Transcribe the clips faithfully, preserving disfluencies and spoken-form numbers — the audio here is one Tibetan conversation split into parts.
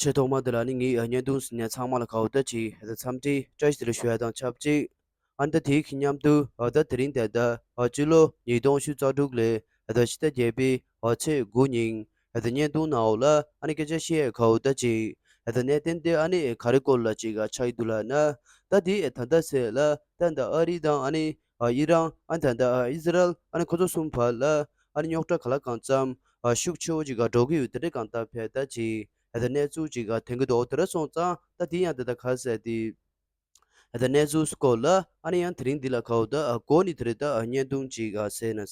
ཁྲི་ཐོག་མ་དེ་ལ་ནི་ངའི་བརྙན་ཐུང་གཟིགས་མཁན་ཚང་མ་ལ་གའུ་ད་ཅིག་ད་འཚམས་འདྲི་བཀྲ་ཤིས་བདེ་ལེགས་ཞུ་ཡ་དང་ཆབས་ཅིག་ཨ་ནི་ད་དེའི་གི་མཉམ་དུ་ཨ་ད་དེ་རིང་དེ་ད་ཨ་སྤྱི་ལོ་ཉིས་སྟོང་བཅུ་རྩ་དྲུག་ལོའི་ཨ་ད་ཕྱི་ཟླ་བརྒྱད་པའི་ཨ་ཚེས་དགུ་ཉིན་ཨ་ད་བརྙན་ཐུང་ནང་ལ་ཨ་ནི་སྐད་ཆ་བཤད་ཡ་གའུ་ད་ཅིག་ཨ་ད་གནད་དོན་དེ་ཨ་ནི་ག་རེ་སྐོར་ལ་ཅིག་ཨ་ཆགས་ཡི་འདུག་ལབ་ན། ད་དེ་ཨ་ད་ད་ཚེ་ལ་ད་ད་ཨ་རི་དང་ཨ་ནི་ཨ་ཨི་རན་ཨ་ད་ད་ཨ་ཨི་སི་རལ་ཨ་ནི་ཁོ་ཚོ་གསུམ་བར་ལ་ཨ་ནི་རྙོག་དྲ་ག་ལ་གང་འཚམ་ཨ་ཤུགས་ཆེ་བོ་ཅིག་ཨ་འགྲོ་གི་ཡོད། དེ་འདྲ་གང་ལྟར་བས་ད་ཅིག་ཨ་ད་གནས་ཚུལ་ཅིག་ཨ་ཐོན་གི་འདུག་དེ་འདྲ་སོང་ཙང་ད་དེ་ཡང་དེ་ད་ག་ཟེར་དེ་ཨ་ད་གནས་ཚུལ་སྐོར་ལ་ཨ་ནི་ཡང་དེ་རིང་འདི་ལ་གའུ་ད་ཨ་གོ་ནི་དེ་རེད། ད་ཨ་བརྙན་ཐུང་ཅིག་ཨ་ཟེར་ན།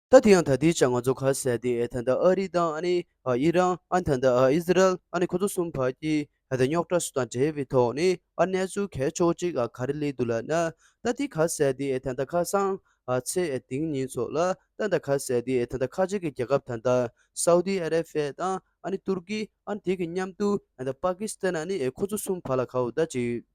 ད་དེ་ཡང་ད་དེའི་ཆ་ང་ཚོ་ག་ཟེར་དེ་ཨེ་ད་ད་ཨ་རི་དང་ཨ་ནི་ཨ་ཨི་རན་ཨ་ད་ད་ཨ་ཨི་སི་རལ་ཨ་ནི་ཁོ་ཚོ་གསུམ་བར་གྱི་ཨ་ད་རྙོག་དྲ་སུ་དང་འབྲེལ་བའི་ཐོག་ནས་ཨ་གནས་ཚུལ་གལ་ཆེ་བོ་ཅིག་ཨ་ག་རེ་སླེབས་འདུག་ལབ་ན། ད་དེ་ག་ཟེར་དེ་ཨེ་ད་ད་ཁ་སང་ཨ་ཚེས་ཨེ་དེང་ཉིན་ཚོ་ལ་ད་ད་ག་ཟེར་དེ་ཨེ་ད་ད་ཁ་ཆེ་གི་རྒྱལ་ཁབ་ད་ད་སའུ་དི་ཨ་རེ་བྷི་ཡ་དང་ཨ་ནི་ཏུར་ཀི་ཨ་ནི་དེ་གི་མཉམ་དུ་ཨ་ད་པ་ཀི་སི་ཐན་ཨ་ནི་ཨེ་ཁོ་ཚོ་གསུམ་བར་ལ་གའུ་ད་ཅིག་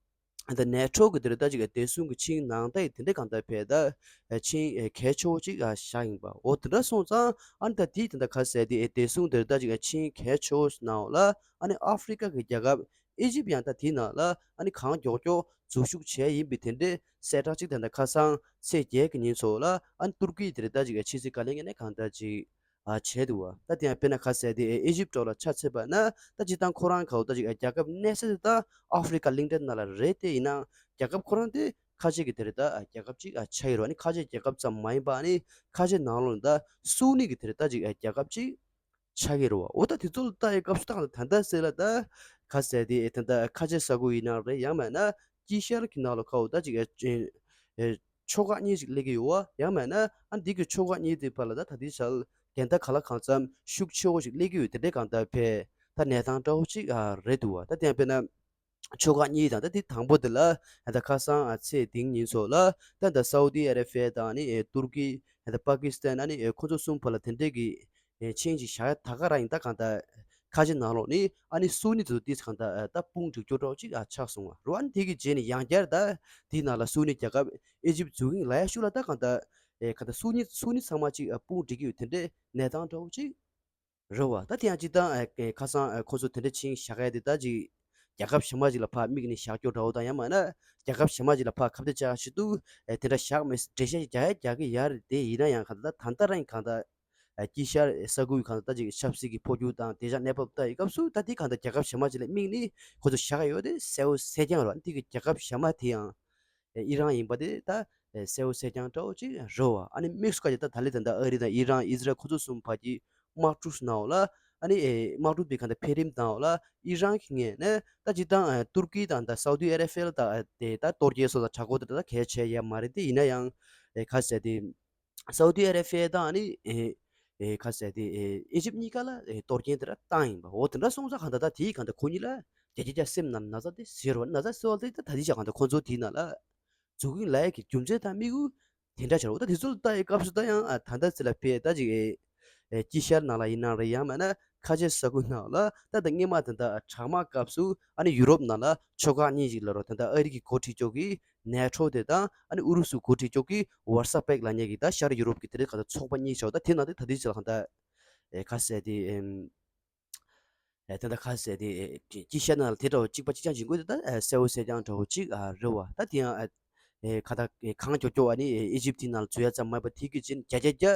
ད་ནེ་ཊོ་གི་དེར་ད་ཅིག་བདེ་སྲུང་གི་ཆིངས་ནང་ད་ཡི་དེ་འདྲ་གང་ལྟར་བས་ད་ཆིངས་གལ་ཆེ་བོ་ཅིག་བཞག་ཡིན་པ། འོ་དེ་འདྲ་སོང་ཙང་ཨ་ནི་ད་དེའི་དེ་འདྲ་ག་ཟེར་དེ་བདེ་སྲུང་དེར་ད་ཅིག་ཆིངས་གལ་ཆེ་བོ་ནང་ལ་ཨ་ནི་ཨ་ཧྥི་རི་ཀ་གི་རྒྱལ་ཁབ་ཨི་ཇིབ་ཡང་ད་དེའི་ནང་ལ་ཨ་ནི་གང་མགྱོགས་མགྱོགས་འཛུལ་ཞུགས་བྱས་ཡིན་པའི་དེ་འདྲའི་གསལ་བསྒྲགས་ཅིག་ད་ད་ཁ་སང་ཚེས་བརྒྱད་ཀྱི་ཉིན་ཚོ་ལ་ཨ་ནི་ཏུར་ཀི་དེར་ད་ཅིག་ཕྱི་སྲིད་བཀའ་བློན་ངོས་ནས་གང་ལྟར་ཅིག་ཨ་བྱས་འདུག་བ། ད་དེ་ཡང་དཔེར་ན་ག་ཟེར་དེ་ཨེ་ཨི་ཇིབ་འདྲ་བོ་ལ་ཆ་མཚོན་པ་ན་ད་སྤྱིར་བཏང་ཁོ་རང་ག་འོ་ད་ཅིག་རྒྱལ་ཁབ་གནས་ས་དེ་ད་ཨ་ཧྥི་རི་ཀ་གླིང་ཕྲན་ནང་ལ་རེད་དེ། ཡིན་ནའང་རྒྱལ་ཁབ་ཁོ་རང་དེ་ཁ་ཆེ་གི་དེ་རེད། ད་རྒྱལ་ཁབ་ཅིག་ཨ་ཆགས་ཡོད་རེད། ཨ་ནི་ཁ་ཆེ་རྒྱལ་ཁབ་ཙམ་མ་ཡིན་པ་ཨ་ནི་ཁ་ཆེ་ནང་ལོགས་ནས་ད་སུ་ནི་གི་དེ་རེད་ད་ཅིག་ཨ་རྒྱལ་ཁབ་ཅིག་ཆགས་ཡོད་རེད་བ། འོ་ད་དེ་ཚོ་ལ་ལྟ་ཡི་སྐབས་སུ་ད་ད་ལྟ་ཟེར་ལ་ད་ག་ཟེར་དེ་ཨེ་ད་ད་ཁ་ཆེ་ས་ཁུལ་ཡིན་ན་རེད། ཡང་མིན་ན་དཀྱིལ་ཤར་གྱི་ནང་ལ་ཁ་འོ་ད་ཅིག་ཨེ་ཨེ་ཕྱོགས་ཁག་གཉིས་ཤིག་སླེབས་ཀྱི་ཡོད་བ། ཡང་མིན་ན་ཨ་འདི་གི་ཕྱོགས་ཁག་གཉིས་དེ་བར་ལ་ད་ད་ལྟའི་ཆར་རྒྱལ་ད་ག་ལ་གང་འཚམ་ཤུགས་ཆེ་བོ་ཞིག་སླེབས་ཀྱི་ཡོད། དེ་འདྲའི་གང་ལྟར་བས་ད་གནས་སྟངས་འདྲ་བོ་ཅིག་ཨ་རེད་འདུག་བ། ད་དེ་ཡང་དཔེར་ན་ཕྱོགས་ཁག་གཉིས་དང་ད་དེ་དང་པོ་དེ་ལ་ད་ཁ་སང་ཨ་ཚེས་དེང་ཉིན་སོགས་ལ་ད་ད་སའུ་དི་ཨ་རེ་བྷི་ཡ་དང་ནི་ཨེ་ཏུར་ཀི་ད་པ་ཀི་སི་ཐན་ཨ་ནི་ཨེ་ཁོ་ཚོ་གསུམ་བར་ལ་དེ་འདྲའི་གི་ཨེ་ཆིངས་ཅིག་བཞག་ཡ་ད་ག་རང་ཡིན། ད་གང་ལྟར་ཁ་ཆེ་ནང་ལོགས་ནི་ཨ་ནི་སུ་ནི་དེ་ཚོ་ཏིས་གང་ལྟར་ཨ་ད་དཔུང་སྒྲིག་སྐྱོ་འདྲ་བོ་ཅིག་ཨ་ཆགས་སོང་བ་རེད་བ། ཨ་ནི་དེ་གི་རྗེས་ནས་ཡང་བསྐྱར་ད་དེའི་ནང་ལ་སུ་ནི་རྒྱལ་ཁབ་ཨེ་ཇིབ་འཛུལ་གྱིན་ལ་ཡ་ཤུ་ལ་ད་གང་ལྟར་ཨེ་གང་ལྟར་སུ་ནི་སུ་ནི་ཚང་མ་ཅིག་ཨ་དཔུང་སྒྲིག་གི་ཡོད། དེ་འདྲའི་གནས་སྟངས་འདྲ་བོ་ཅིག་རེད་བ། ད་དེ་ཡང་སྤྱིར་བཏང་ཨེ་ཁ་སང་ཨེ་ཁོ་ཚོ་དེ་འདྲ་ཆིངས་བཞག་ཡ་དེ་ད་ཅིག་རྒྱལ་ཁབ་གཞན་མ་ཅིག་ལ་ཕར་དམིགས་ནས་བཞག་སྐྱོ་འདྲ་བོ་དང་། ཡང་མིན་ན་རྒྱལ་ཁབ་གཞན་མ་ཅིག་ལ་ཕར་ཁ་གཏད་བཅག་ཆེད་དུ་ཨེ་དེ་འདྲ་བཞག་མེད། འགྲེལ་བཤད་རྒྱག་ཡ་རྒྱག་གི་ཡ་རེད། དེ་ཡིན་ན་ཡང་གང་ལྟར་ད་ལྟ་རང་གང་ལྟར་ཨ་དཀྱིལ་ཤར་ས་ཁུལ་གང་ལྟར་ཅིག་ཆབ་སྲིད་ཀྱི་འཕོ་འགྱུར་དང་དེ་བཞག་གནས་བབ་ལྟ་ཡི་སྐབས་སུ་ད་དེ་གང་ལྟར་རྒྱལ་ཁབ་གཞན་མ་ཅིག་ལ་དམིགས་ནས་ཁོ་ཚོ་བཞག་ཡོད་དེ་གསལ་བོ་གསལ་རྐྱང་རེད། དེ་གི་རྒྱལ་ཁབ་གཞན་མ་དེ་ཡང་ཨི་རན་ཡིན་པ་དེ་ད་གསལ་བོ་གསལ་རྐྱང་འདྲ་བོ་ཅིག་རེད་བ། ཨ་ནི་དམིགས་སུ་བཀར་ཏེ་ད་ད་ལི་ད་ད་ཨ་རི་དང་ཨི་རན་ཨི་སི་རལ་ཁོ་ཚོ་གསུམ་བར་གྱི་དམག་འཁྲུག་ནང་ལ་ཨ་ནི་དམག་འཁྲུག་དེ་གང་ལྟར་འཕེལ་རིམ་ནང་ལ་ཨི་རན་གྱི་ངོས་ནས་ད་སྤྱིར་བཏང་ཏུར་ཀི་དང་ད་སའུ་དི་ཨ་རེ་ཕི་ཡ་ད་དེ་ད་གཏོར་སྐྱོན་སོགས་ད་དྲག་པོ་དེ་ད་གལ་ཆེ་ཡ་མ་རེད་དེ། ཡིན་ན་ཡང་ཨེ་ཁ་ཟེར་དེ་སའུ་དི་ཨ་རེ་ཕི་ཡ་དང་ཨ་ནི་ཨེ་ཨེ་ཁ་ཟེར་དེ་ཨེ་ཨི་ཇིབ་གཉིས་ཀ་ལ་ཨེ་གཏོར་སྐྱོན་དེ་འདྲ་བཏང་ཡིན་པ། འོ་དེ་འདྲ་སོང་ཙང་གང་ལྟར་ད་དེའི་གང་ལྟར་ཁོ་གཉིས་ལ་རྒྱ་རྒྱ་རྒྱ་སེམས་ནང་ན་ཚ་དེ་ཟེར་བ་ན་ཚ་ཟེར་བ་དེ་ད་ད་དེ་ཅག་གང་ལྟར་ཁོ་ཚོ་དེའི་ནང་ལ་འཛུལ་གྱིན་ལ་ཡ་གི་རྒྱུ་མཚན་དང་དམིགས་ཡུལ་དེ་འདྲ་ཆགས་རེད། འོ་ད་དེ་ཚོ་ལ་ལྟ་ཡི་སྐབས་སུ་ད་ཡང་ཨ་ད་ལྟ་ཚེ་ལ་ཕེ་ད་ཅིག་ཨེ་ཨེ་དཀྱིལ་ཤར་ནང་ལ་ཡིན་ན་རེད། ཡང་མིན་ན་ཁ་ཆེ་ས་ཁུལ་ནང་ལ་ད་ད་སྔོན་མ་ད་ད་དྲག་དམག་སྐབས་སུ་ཨ་ནི་ཡུ་རོབ་ནང་ལ་ཕྱོགས་ཁག་གཉིས་ཅིག་ལ་རོ་ད་ད་ཨ་རི་གི་འགོ་ཁྲིད་ཕྱོགས་ཀྱི་ནེ་ཊོ་དེ་དང་ཨ་ནི་ཨུ་རུ་སུ་འགོ་ཁྲིད་ཕྱོགས་ཀྱི་ཝར་སོ་པེག་ལབ་མཁན་གྱི་ད་ཤར་ཡུ་རོབ་ཀྱི་དེ་རིང་ག་ད་ཚོགས་པ་གཉིས་ཆགས། ད་དེ་ནང་དེ་ད་དུས་ཚོད་ལ་གང་ད་ཨེ་ཁ་ཟེར་དེ་ཨེམ། ཨེ་ད་ད་ཁ་ཟེར་དེ་ཨེ་དཀྱིལ་ཤར་ནང་ལ་དེ་འདྲ་བོ་གཅིག་པ་གཅིག་རྐྱང་བྱེད་དགོས་དེ་ད་ཨེ་གསལ་བོ་གསལ་རྐྱང་འདྲ་བོ་གཅིག་ཨ་རེད་བ། ད་དེ་ཡང་ཨེ་ཨེ་ཁ་ད་ཨེ་གང་མགྱོགས་མགྱོགས་ཨ་ནི་ཨེ་ཨི་ཇིབ་དེ་ནང་ལ་འཛུལ་ཡ་ཙམ་མ་ཡིན་པ་དེ་གི་ཅིན་རྒྱ་རྒྱ་རྒྱ་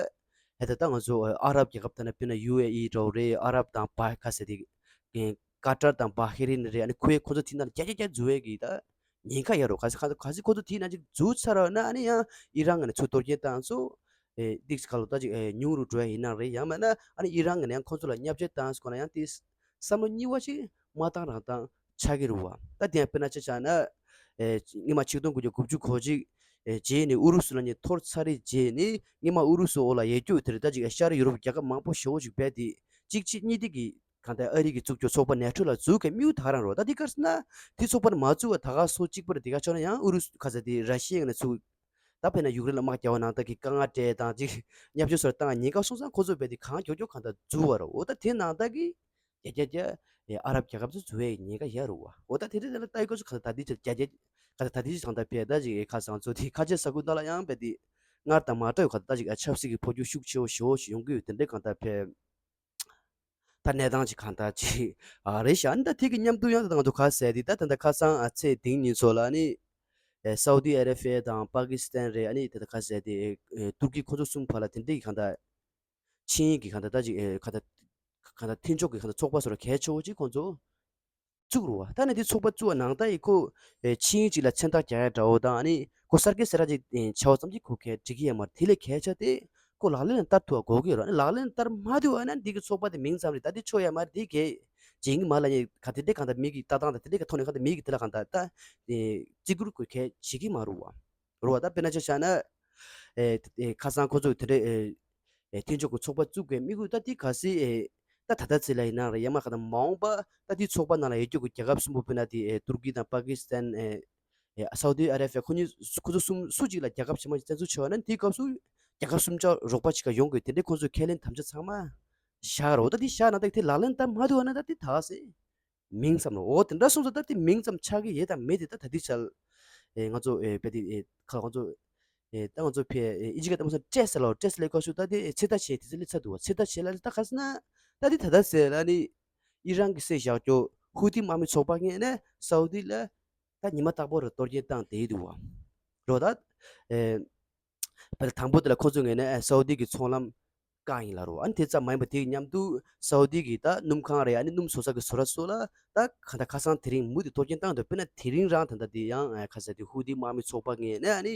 ཨེ་ད་ད་ང་ཚོ་ཨེ་ཨ་རབ་རྒྱལ་ཁབ་ད་ན་དཔེར་ན་ཡུ་ཨེ་ཨི་འདྲ་བོ་རེད། ཨ་རབ་དང་བ་ཁ་ཟེར་དེ་ཨེ་ཀ་ཏར་དང་བྷ་ཧེ་རིན་རེད། ཨ་ནི་ཁོའི་ཁོ་ཚོ་དེ་ནང་ལ་རྒྱ་རྒྱ་རྒྱ་འཛུལ་ཡ་གི་ད་ཉེན་ཁ་ཡོད་རེད། གལ་སྲིད་གལ་སྲིད་ཁོ་ཚོ་དེའི་ནང་ཅིག་འཛུལ་ཚར་བ་ན་ཨ་ནི་ཡང་ཨི་རན་ངོས་ནས་ཚུར་གཏོར་སྐྱོན་བཏང་ཚོ་ཨེ་ཏིག་ཙམ་ཁ་ལོ་ད་ཅིག་ཨེ་ཉུང་རུ་འགྲོ་ཡ་ཡིན་ན་རེད། ཡང་མིན་ན་ཨ་ནི་ཨི་རན་ངོས་ནས་ཡང་ཁོ་ཚོ་ལ་བརྙས་བཅོས་བཏང་སྐོར་ན་ཡང་ཏིག་བསམ་བློ་གཉིས་པ་ཅིག་མ་བཏང་རང་བཏང་ཆགས་ཀྱི་རེད་བ། ད་དེ་ཡང་དཔེར་ན་ཆ་བཞག་ན་ཨེ་སྔོན་མ་ཆིག་སྟོང་དགུ་བརྒྱ་དགུ་བཅུ་གོ་གཅིག་ཨེ་རྗེས་ནས་ཨུ་རུ་སུ་ལ་ནི་འཐོར་ཚར་རེད། རྗེས་ནས་སྔོན་མ་ཨུ་རུ་སུ་འོག་ལ་ཡོད་རྒྱུ་དེ་རེད། ད་ཅིག་ཨེ་ཤར་ཡུ་རོབ་རྒྱལ་ཁབ་མང་པོ་ཞེ་བོ་ཞིག་རྦད་དེ་གཅིག་གཅིག་གཉིས་གཅིག་གི་གང་ལྟར་ཨ་རི་གི་བཙུགས་རྒྱུ་ཚོགས་པ་ནེ་ཊོ་ལ་འཛུལ་མཁན་དམིགས་ཡུལ་ད་ག་རང་རེད། ད་འདི་ག་རེ་ཟེར་ན་དེ་ཚོགས་པ་ནི་མ་བཙུགས་པ་ད་ག་སོ་གཅིག་པ་རེད། འདི་ག་ཆོག་ན་ཡང་ཨུ་རུ་སུ་ག་ཟེར་དེ་ར་ཤི་ཡ་ནས་ཚུགས། ད་དཔེར་ན་ཡུཀ་རེན་ལ་དམག་རྒྱག་པ་ནང་ལྟར་གྱི་དཀའ་ངལ་སྤྲད་དང་ཅིག་བརྙས་བཅོས་སོགས་བཏང་ཉེན་ཁ་སོང་ཙང་ཁོ་ཚོ་རྦད་དེ་གང་མགྱོགས་མགྱོགས་གང་ལྟར་འཛུལ་བ་རེད། འོ་ད་དེ་ནང་ལྟར་གི་རྒྱ་རྒྱ་རྒྱ་ཨ་རབ་རྒྱལ་ཁབ་ཚོ་འཛུལ་བའི་ཉེན་ཁ་ཡོད་རེད་བ། འོ་ད་དེ་རིང་དེ་ལ་ལྟ་ཡི་སྐབས་སུ་གང་ལྟར་ད་འདི་ཅིག་རྒྱ་རྒྱ་གང་ལྟར་ད་འདི་ཅིག་གང་ལྟར་བས་ད་ཅིག་ཁ་སང་ཚོ་དེ་ཁ་ཆེ་ས་ཁུལ་ནང་ལ་ཡང་རྦད་དེ་ སྔར་དང་མ་འདྲ་བའི་གང་ལྟར་ད་ཅིག་ཆབ་སྲིད་ཀྱི་འཕོ་འགྱུར་ཤུགས་ཆེ་བོ་ཞེ་བོ་ཞིག་ཡོང་གི་ཡོད། དེ་འདྲའི་གང་ལྟར་ཕེབས། ད་གནས་སྟངས་ཅིག་གང་ལྟར་ཅིག་ཨ་རེད་ཤག་ཨ་ནི་ད་དེ་གི་མཉམ་དུ་ཡང་ད་ང་ཚོ་ག་ཟེར་དེ་ད་ད་ད་ཁ་སང་ཨ་ཚེས་བདུན་ཉིན་ཚོ་ལ་ཨ་ནི་ཨེ་སའུ་དི་ཨ་ར་ཧྥི་ཡ་དང་པ་ཀི་སི་ཐན་རེད། ཨ་ནི་ད་ད་ག་ཟེར་དེ་ཨེ་ཨེ་ཏུར་ཀི་ཁོ་ཚོ་གསུམ་བར་ལ་དེ་འདྲའི་གི་གང་ལྟར་ཆིངས་ཡིག་གི་གང་ལྟར་ད་ཅིག་ཨེ་གང་ལྟར་གང་ལྟར་མཐུན་ཕྱོགས་ཀྱི་གང་ལྟར་ཚོགས་པ་སོགས་ལ་གལ་ཆེ་བོ་ཅིག་ཁོང་ཚོ་བཙུགས་རུ་བ། ད་ནི་དེ་ཚོགས་པ་བཙུགས་པ་ནང་ལྟར་ཡིན་ཁོ་ཨེ་ཆིངས་ཡིག་ཅིག་ལ་མཚན་རྟགས་རྒྱག་ཡ་འདྲ་བོ་དང་ཨ་ནི་ཁོ་གསར་འགོད་གསལ་བསྒྲགས་ཅིག་ཨེ་བྱས་པ་ཙམ་གྱིས་ཁོ་གས་འགྲིག་གི་ཡོད་མ་རེད། དེ་ལས་གལ་ཆེ་དེ་ཁོ་ལག་ལེན་ལ་བསྟར་ཐུབ་པ་དགོས་ཀྱི་ཡོད་རེད། ཨ་ནི་ལག་ལེན་ལ་བསྟར་མ་ཐུབ་པ་ན་འདི་གི་ཚོགས་པ་དེ་མིང་ཙམ་རེད། ད་དེ་ཆོ་ཡ་མ་རེད། དེ་གས་བྱེད་ཀྱི་མ་རེད་ལབ་ནས་ག་དེ་འདྲའི་གང་ལྟར་མི་གི་ལྟ་སྟངས་དང་དེ་འདྲའི་ག་ཐོག་ནས་གང་ལྟར་མི་གི་དེ་ལ་གང་ལྟར་ཨེ་བརྩི་བཀུར་དགོས་གལ་བྱེད་ཀྱི་མ་རེད་བ། རེད་བ། ད་དཔེར་ན་ཆ་བཞག་ན་ཨེ་ཨེ་ཁ་སང་ཁོ་ཚོ་དེ་འདྲའི་ཨེ་ཨེ་མཐུན་ཕྱོགས་ཀྱི་ཚོགས་པ་བཙུགས་པའི་དམིགས་ཡུལ་ད་དེ་གལ་སྲིད་ཨེ་ད་ད་ལྟ་ཚེ་ལ་ཡིན་ན་རེད། ཡང་མ་ག་ད་མ་འོངས་པ་ད་དེ་ཚོགས་པ་ནང་ལ་ཡོད་རྒྱུ་གི་རྒྱལ་ཁབ་གསུམ་པོ་དཔེར་ན་དེ་ཨེ་ཏུར་ཀི་དང་པ་ཀི་སི་ཐན་ཨེ་ཨེ་སའུ་དི་ཨ་ར་ཧྥི་ཡ་ཁོ་གཉིས་སུ་ཁོ་ཚོ་གསུམ་སུ་གཅིག་ལ་རྒྱལ་ཁབ་ཆེན་མོ་ཞིག་བཙན་འཛུལ་བྱས་པ་ན་དེའི་སྐབས་སུ་རྒྱལ་ཁབ་གསུམ་ཆ་རོགས་པ་ཅིག་ག་ཡོང་དགོས། དེ་འདྲའི་ཁོ་ཚོའི་ཁས་ལེན་དམ་བཅའ་ཚང་མ་བཞག་རོགས། ད་དེ་བཞག་ན་ད་དེ་ལག་ལེན་བསྟར་མ་ཐུབ་པ་ན་ད་དེ་ད་ག་ཟེ་མིང་ཙམ་རོ། འོ་དེ་འདྲ་སོང་ཙང་ད་དེ་མིང་ཙམ་ཆགས་ཀྱི་ཡོད་དང་མེད་དེ་ད་ད་དེ་ཆ་ལ་ཨེ་ང་ཚོ་ཨེ་བེ་དེ་ཨེ་ཁ་ང་ཚོ་ཨེ་ད་ང་ཚོ་ཕེ་ཨེ་ཨིན་ཇི་སྐད་ལྟ་མ་སོང་སྤྲད་ཟེར་ལ་སྤྲད་ཟེར་ལ་སྐབས་སུ་ད་དེ་ཨེ་ཚེ་ད་ཆེ་དེ་ཚེ་ལས་ཚ་འདུག་བ། ཚེ་ད་ཆེ་ལ་ད་ག་ཟེ་ན་ད་དེ་ད་ད་ཟེར་ལ་ནི་ཨི་རན་གྱི་སྲིད་བཞག་རྒྱུ་ཧུ་ཏི་དམག་མི་ཚོགས་པ་ངོས་ནས་སའུ་དི་ལ་ད་ཉི་མ་རྟག་པར་གཏོར་སྐྱོན་བཏང་བསྡད་འདུག་བ། རོ་ད་ཨེ་བར་དང་པོ་དེ་ལ་ཁོ་ཚོ་ངོས་ནས་ཨེ་སའུ་དི་གི་ཚོང་ལམ་བཀག་ཡིན་ལ་རོ། ཨ་ནི་དེ་ཙམ་མ་ཡིན་པ་དེ་གི་མཉམ་དུ་སའུ་དི་གི་ད་སྣུམ་ཁང་རེད། ཨ་ནི་སྣུམ་བཟོ་ས་གི་བཟོ་གྲྭ་སོགས་ལ་ད་ག་ད་ཁ་སང་དེ་རིང་མུ་མཐུད་གཏོར་སྐྱོན་བཏང་འདུག་དཔེར་ན་དེ་རིང་རང་ད་ལྟ་དེ་ཡང་ཨེ་ག་ཟེ་དེ་ཧུ་ཏི་དམག་མི་ཚོགས་པ་ངོས་ནས་ཨ་ནི་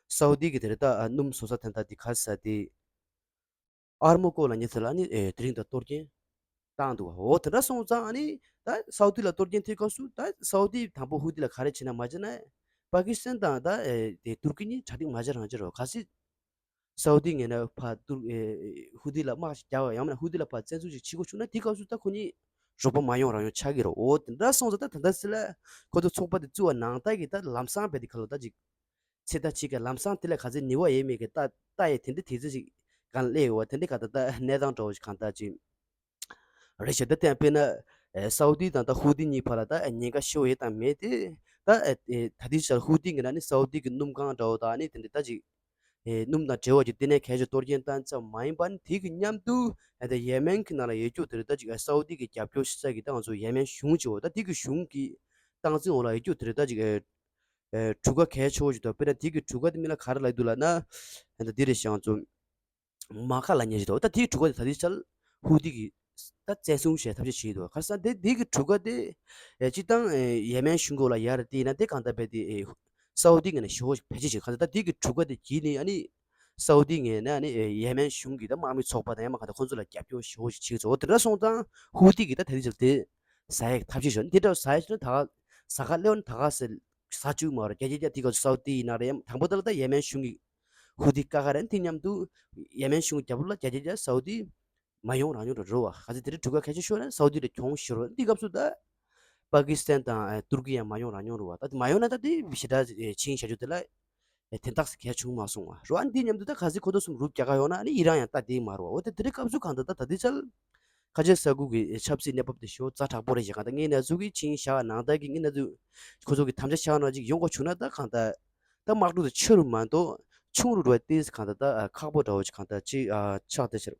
སའུ་དི་གི་དེ་རེད་ད་ཨ་སྣུམ་བཟོ་ས་ད་ལྟ་དེ་ག་ཟེ་དེ་ཨར་མོ་ཀོ་ལ་ཉེ་ཚེ་ལ་ནི་ཨེ་དེ་རིང་ད་གཏོར་སྐྱོན་བཏང་འདུག་འོ་དེ་འདྲ་སོང་ཙང་ཨ་ནི་ད་སའུ་དི་ལ་གཏོར་སྐྱོན་ཐེབས་སྐབས་སུ་ད་སའུ་དི་དང་པོ་ཧུ་ཏི་ལ་ག་རེ་བྱེད་ན་མ་བྱེད་ན་པ་ཀི་སི་ཐན་དང་ད་ཨེ་དེ་ཏུར་ཀི་གཉིས་གྲ་སྒྲིག་མ་བྱེད་རང་བྱེད་རོགས། གལ་སྲིད་སའུ་དི་ངོས་ནས་ཕར་ཏུར་ཨེ་ཧུ་ཏི་ལ་དམག་ཞིག་རྒྱག་པ་ཡང་མིན་ན་ཧུ་ཏི་ལ་ཕར་བཙན་འཛུལ་ཞིག་བྱེད་དགོས་བྱུང་ན་དེ་སྐབས་སུ་ད་ཁོ་གཉིས་རོགས་པ་མ་ཡོང་རང་ཡོང་ཆགས་ཀྱི་རེད། འོ་དེ་འདྲ་སོང་ཙང་ད་ད་ལྟ་སི་ལ་ཁོ་ཚོ་ཚོགས་པ་དེ་བཙུགས་པ་ནང་ལྟར་གྱི་ད་ལམ་སང་བས་དེ་ག་ལོ་ད་ཅིག་ཚེ་ད་ཅིག་གི་ལམ་སང་དེ་ལ་ག་ཚོད་ནུས་པ་ཡོད་མེད་ཀྱི་ལྟ་ལྟ་ཡས་དེ་འདྲ་དེ་ཚོད་ཅིག་གང་སླེབས་ཡོད་བ། དེ་འདྲ་ག་ད་ལྟ་གནས་སྟངས་འདྲ་བོ་ཞིག་གང་ལྟར་ཅིག་རེད་ཤག་ད་དེ་ཡང་དཔེར་ན་ཨེ་སའུ་དི་དང་ད་ཧུ་ཏི་གཉིས་བར་ལ་ད་ཨེ་ཉེན་ཁ་ཞེ་བོ་ཡོད་དང་མེད་དེ་ད་ཨེ་ཨེ་ད་དེ་ཤར་ཧུ་ཏི་གི་ནང་ནི་སའུ་དི་གི་སྣུམ་ཁང་འདྲ་བོ་དང་ནི་དེ་འདྲ་ད་ཅིག་ཨེ་སྣུམ་དང་འབྲེལ་བ་ཅིག་དེ་ནས་གལ་ཆེ་གཏོར་སྐྱོན་བཏང་ཙམ་མ་ཡིན་པར་དེ་གི་མཉམ་དུ་ཨེ་ད་ཡེ་མེན་གི་ནང་ལ་ཡོད་རྒྱུ་དེ་རེད། ད་ཅིག་ཨེ་སའུ་དི་གི་རྒྱབ་སྐྱོར་ཞུ་ས་གི་ད་ང་ཚོ་ཡེ་མེན་གཞུང་ཅིག་འོ་ད་དེ་གི་གཞུང་གི་སྟངས་འཛིན་འོག་ལ་ཡོད་རྒྱུ་དེ་རེད། ད་ཅིག་ཨེ་ཨེ་གྲུ་ཁ་གལ་ཆེ་བོ་ཞིག་འདུག་དཔེར་ན་དེ་གི་གྲུ་ཁ་དེ་མིང་ལ་ག་རེ་ལབ་འདུག་ལབ་ན་ཨེ་ད་དེ་རེད་ཤག་ང་ཚོ་མ་ཁ་ལབ་མཁན་ཞིག་འདུག་ད་དེའི་གྲུ་ཁ་དེ་ད་ལྟའི་ཆར་ཧུ་ཏི་གིས་ད་བཙན་བཟུང་བྱས་ཐབས་ཤེས་བྱེད་ཀྱི་འདུག་ག་རེ་ཟེར་ན་དེ་དེའི་གི་གྲུ་ཁ་དེ་ཨེ་སྤྱིར་བཏང་ཨེ་ཡེ་མེན་གཞུང་གི་འོག་ལ་ཡོད་རེད། དེ་ཡིན་ན་དེ་གང་ལྟར་བས་དེ་ཨེ་སའུ་དི་ངོས་ནས་ཞེ་པོ་བེད་སྤྱོད་བྱེད། ག་རེ་ཟེར་ད་དེའི་གི་གྲུ་ཁ་དེ་བརྒྱུད་ནས་ཨ་ནི་སའུ་དི་ངོས་ནས་ཨ་ནི་ཨེ་ཡེ་མེན་གཞུང་གི་ད་དམག་མི་ཚོགས་པ་དང་ཡང་མ་ག་ད་ཁོང་ཚོ་ལ་རྒྱབ་སྐྱོར་ཞེ་པོ་ཞིག་བྱེད་ཀྱི་འདུག་འོ་དེ་འདྲ་སོང་ཙང་ཧུ་ཏི་གིས་ད་ད་ལྟའི་ཆར་དེ་ཟ་ཡག་ཐབས་ཤེས་བྱས། དེ་འདྲ་ཟ་ཡག་ཆེད་ན་ད་ག་ཟ་ག་སླེབས་ན་ད་ག་ཟེ་ཟ་བཅུག་མ་རེད། རྒྱ་རྒྱ་རྒྱ་དེ་ག་སའུ་དི་ཡིན་ན་རེད། དང་པོ་ད་ལ་ད་ཡེ་མེན་གཞུང་གི་ཧུ་ཏི་ཀ་ཁ་རེད། དེ་མཉམ་དུ་ཡེ་མེན་གཞུང་གི་རྒྱབ་ལོགས་ལ་རྒྱ་རྒྱ་རྒྱ་སའུ་དི་མ་ཡོང་རང་ཡོང་འགྲོ་རེད་བ། ག་ཚོད་དེ་རིང་གྲུ་ཁ་གལ་ཆེ་ཤོས་ན་སའུ་དི་ལ་གྱོང་ཤོར་བ། འདི་སྐབས་སུ་ད་པ་ཀི་སི་ཐན་དང་ཨེ་ཏུར་ཀི་ཡང་མ་ཡོང་རང་ཡོང་རེད་བ། ད་དེ་མ་ཡོང་ན་ད་དེ་ཞེ་དྲག་ཨེ་ཆིངས་བཞག་རྒྱུ་དེ་ལ་ཨེ་དེ་འདྲ་གལ་ཆེ་མ་སོང་བ་རེད་བ། འདི་མཉམ་དུ་ད་ག་ཚོད་ཁོ་ཚོ་གསུམ་རུབ་རྒྱག་ག་ཡོང་ན་ཨ་ནི་ཨི་རན་ཡང་ད་དེ་མ་རེད་བ། འོ་ད་དེ་རིང་སྐབས་སུ་གང་ལྟར་ད་ད་དེ་ཆར་ཁ་ཆེ་ས་ཁུལ་གྱི་ཆབ་སྲིད་གནས་བབ་དེ་ཞེ་པོ་ཛ་དྲག་པོ་རེད་ཞེས་གང་ལྟར་ངས་གནས་ཚུལ་གྱི་ཆིངས་བཞག་ནང་ལྟར་གྱི་ངས་གནས་ཚུལ་ཁོ་ཚོ་གི་དམ་བཅའ་བཞག་ན་ཅིག་ཡོང་དགོས་བྱུང་ན་ད་གང་ལྟར་ད་དམག་འཁྲུག་དེ་ཆེ་རུ་མ་གཏོགས་ཆུང་རུ་འགྲོ་བ་ཏིས་གང་ལྟར་ད་ཁག་པོ་འདྲ་བོ་ཅིག་གང་ལྟར་ཅིག་ཆགས་བསྡད་ཤག་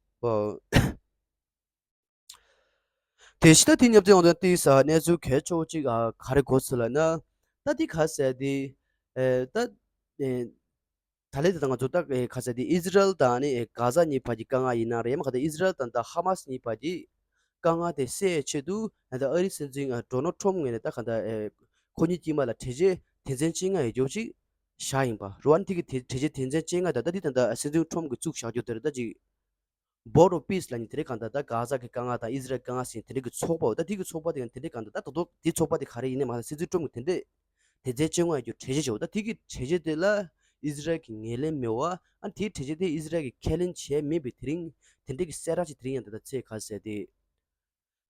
དེ་ཕྱི་ད་དེ་མཉམ་དུ་ཡོང་དུས་ཏིས་གནས་ཚུལ་གལ་ཆེ་བོ་ཅིག་ག་རེ་གོ་སོང་ལབ་ན་ད་དེ་ག་ཟེར་དེ་ད། ད་ལན་དེ་དང་ང་ཚོ་ད་ཨེ་ག་ཟེར་དེ་ཨི་ཟི་རལ་དང་ནི་ཨེ་གྷ་ཟ་གཉིས་བར་གྱི་དཀའ་ངལ་ཡིན་ན་རེད། ཡང་མ་ག་ད་ཨི་ཟི་རལ་དང་ད་ཧ་མ་སི་གཉིས་བར་གྱི་དཀའ་ངལ་དེ་སེལ་ཆེད་དུ་ད་ཨ་རིའི་སྲིད་འཛིན་ཨ་ཌོ་ནལ་ཊམ་ངོས་ནས་ད་ག་ད་ཨེ་ཁོ་གཉིས་དཀྱིལ་མ་ལ་གྲོས་ཆོད་དོན་ཚན་བཅོ་ལྔ་ཡོད་རྒྱུ་ཅིག་བཞག་ཡིན་པ་རེད་བ། ནི་དེ་གི་དེ་གྲོས་ཆོད་དོན་ཚན་བཅོ་ལྔ་ད་ད་དེ་ད་ད་སྲིད་འཛིན་ཊམ་གིས་བཙུགས་བཞག་རྒྱུ་དེ་རེད། ད་ཅིག་Board of Peace ལབ་མཁན་དེ་རེད། གང་ལྟར་ད་གྷ་ཟ་གི་དཀའ་ངལ་དང་ཨི་ཟི་རལ་དཀའ་ངལ་ཟེར་དེ་འདྲ་གི་ཚོགས་པའོ། ད་དེ་གི་ཚོགས་པ་དེ་ཡང་དེ་འདྲ་གང་ལྟར་ད་དོ་དོ་དེ་ཚོགས་པ་དེ་ག་རེ་ཡིན་ནའི་མ་ཟད་སྲིད་འཛིན་ཊམ་གིས་དེ་འདྲ་དོན་ཚན་བཅོ་ལྔ་ཡོད་རྒྱུ་གྲོས་ཆོད་བྱས་འོ། ད་དེ་གི་གྲོས་ཆོད་དེ་ལ་ཨི་ཟི་རལ་གྱིས་ངོས་ལེན་མེད་པ། ཨ་དེའི་གྲོས་ཆོད་དེ་ཨི་ཟི་རལ་གྱིས་ཁས་ལེན་བྱས་མེད་པའི་དེ་རིང་དེ་འདྲ་གི་གསལ་བསྒྲགས་ཅིག་དེ་རིང་ཡང་ད་ལྟ་ཚེས་ག་ཟེར་དེ།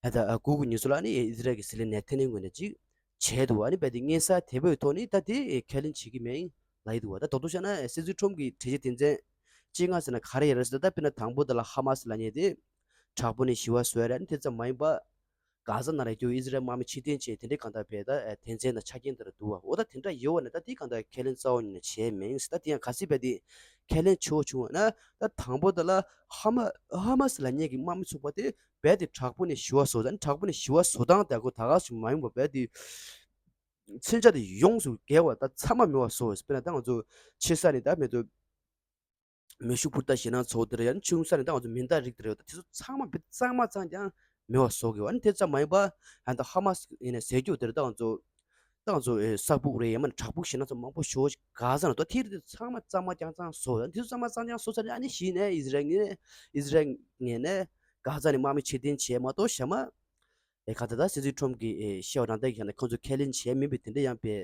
ད་ལྟ་དགུ་དགུ་ཉི་ཤུ་ལ་ནི་ཨི་ཟི་རལ་གྱི་སྲིད་བློན་ནེ་ཐན་ཡ་ཧུ་ངོས་ནས་ཅིག་བྱས་འདུག་ཨ་ནི་རྦད་དེ་སྙན་སེང་དེ་འབོད་ཐོག་ནས་ད་དེ་ཁས་ལེན་བྱེད་ཀྱི་མེད་ལབ་ཡི་འདུག་ད་དོ་དོ་བྱས་ན་སྲིད་འཛིན་ཁྲོམ་གྱི་གྲོས་ཆོད་དོན་ཚན་བཅོ་ལྔ་ཟེར་ན་ག་རེ་ཡིན་རེད་ཟེར་ན། ད་དཔེར་ན་དང་པོ་དེ་ལ་ཧ་མ་སི་ལབ་མཁན་དེ་དྲག་པོ་ནས་ཞི་བ་བཟོ་ཡ་རེད། ཨ་ནི་དེ་ཙམ་མ་ཡིན་པ་ གྷ་ཟ་ནང་ལ་ཡོད་རྒྱུ་ཨི་ཟི་རལ་དམག་མི་ཕྱིར་འཐེན་བྱས་དེ་འདྲའི་གང་ལྟར་བས་ད་དོན་ཚན་དང་ཆ་རྐྱེན་དེ་ལ་འདུག་བ། འོ་ད་དེ་འདྲ་ཡོད་བ་ནས་ད་དེ་གང་ལྟར་ཁས་ལེན་རྩ་བ་ཉིད་ནས་བྱས་མེད་ཟེར། ད་དེ་ཡང་གལ་སྲིད་བས་དེ་ཁས་ལེན་ཆོག་བྱུང་བ་ན། ད་དང་པོ་དེ་ལ་ཧ་མ་ཧ་མ་སི་ལབ་མཁན་གྱི་དམག་མི་ཚོགས་པ་དེ་བས་དེ་དྲག་པོ་ནས་ཞི་བ་བཟོ། ད་དྲག་པོ་ནས་ཞི་བ་བཟོ་སྟངས་དེ་ཁོ་ད་ག་ཞིག་མ་ཡོང་བ་བས་དེ། མཚོན་ཆ་དེ་ཡོངས་སུ་བརྒལ་བ་ད་ཚང་མ་མེད་པ་བཟོ། དཔེར་ན་ད་ང་ཚོ་ཆེ་ས་ནས་ད་མེད་དུ་མེ་ཤུགས་འཕུར་མདའ་ཞེད་སྣང་ཚོགས་དེ་རེད། ཡང་ཆུང་ས་ནས་ད་ང་ཚོ་མེ་མདའ་རིགས་དེ་རེད། ད་དེ་ཚོ་ཚང་མ་བེད་གཙང་མ་གཙང་རྐྱང་མེད་པ་བཟོ་དགོས་བ། ཨ་ནི་དེ་ཙམ་མ་ཡིན་པ་ཨ་ད་ཧ་མ་སི་ཡིན་ནས་ཟེར་རྒྱུ་དེ་རེད། ད་ང་ཚོ་ད་ང་ཚོ་ཨེ་ས་ཕུག་རེད། ཡང་མིན་ན་བྲག་ཕུག་ཞེད་སྣང་ཚོགས་མང་པོ་ཞེ་པོ་ཅིག་ག་ས་ན་ད་དེ་རེད། དེ་ཚང་མ་གཙང་མ་རྐྱང་རྐྱང་བཟོ། ད་དེ་ཚོ་གཙང་མ་གཙང་རྐྱང་བཟོ་ཚར་ནས་ཨ་ནི་གཞི་ནས་ཨི་ཟི་རལ་ངོས་ནས་ཨི་ཟི་རལ་ངོས་ནས་གྷ་ཟ་ནས་དམག་མི་ཕྱིར་འཐེན་བྱས་མ་གཏོགས་གཞན་མ། ཨེ་ག་ད་ད་སྲིད་འཛིན་ཁྲོམ་གྱིས་ཨེ་བཤད་པ་རང་ལྟར་གྱི་ཁྱེད་ཁོང་ཚོ་ཁས་ལེན་བྱས་མིན་པའི་དེ་འདྲ་ཡང་པའི་